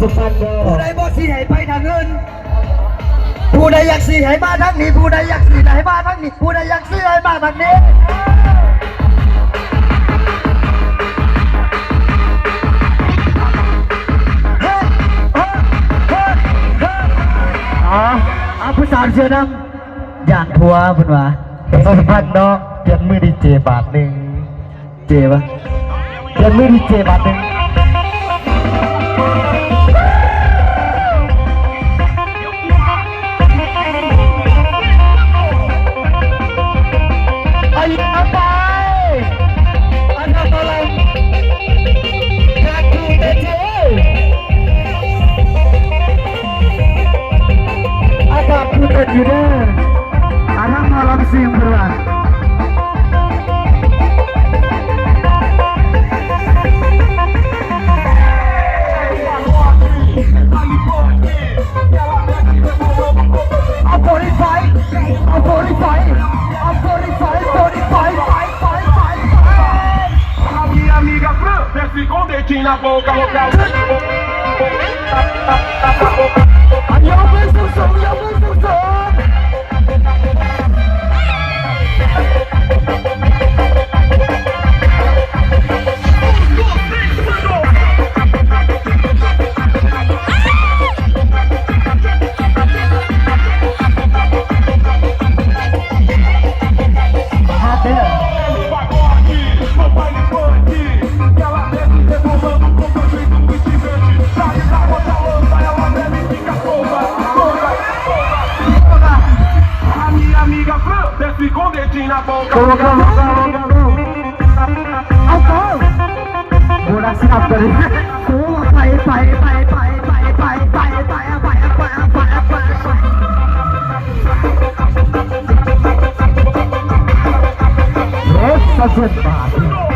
ສຸພານເດີ ຜູ້ໃດບໍ່ສີໃຫ້ໄປທາງອື່ນ ຜູ້ໃດຢາກສີໃຫ້ມາທາງນີ້ ຜູ້ໃດຢາກສີໃຫ້ມາທາງນີ້ ຜູ້ໃດຢາກສີໃຫ້ມາທາງນີ້ ເຮີ້ ເຮີ້ ເຮີ້ ເຮີ້ ເຮີ້ ເອົາ ເອົາຜູ້ສາວເສື້ອດຳ ຢ້ານຜົວເພິ່ນວ່າ ປະຊາສຳພັນເນາະ ປ່ຽນມືດີເຈບາດໜຶ່ງ ເຈວະ ປ່ຽນມືດີເຈບາດໜຶ່ງ ອາຍາໄປ ອາຍາຕະລັງ ແຂກຜູ້ເດເຈ ອາກາດຄືເປັນຢູ່ເດີ ອາ ທາງໝໍລຳຊິງເພິ່ນວ່າ ເອົາ forty-five ເອົາ forty-five ເອົາ forty-five forty-five ໄປ ໄປ ໄປ ໄປ Amiga, desce com o dedinho na boca, boca. ຍກມືສູງໆ ຍກມືສູງໆ Amiga, desce com o dedinho na boca. ເອົາ ໂກ ໄປ ໄປ ໄປ ເຮັດສະເຈັດບາດ.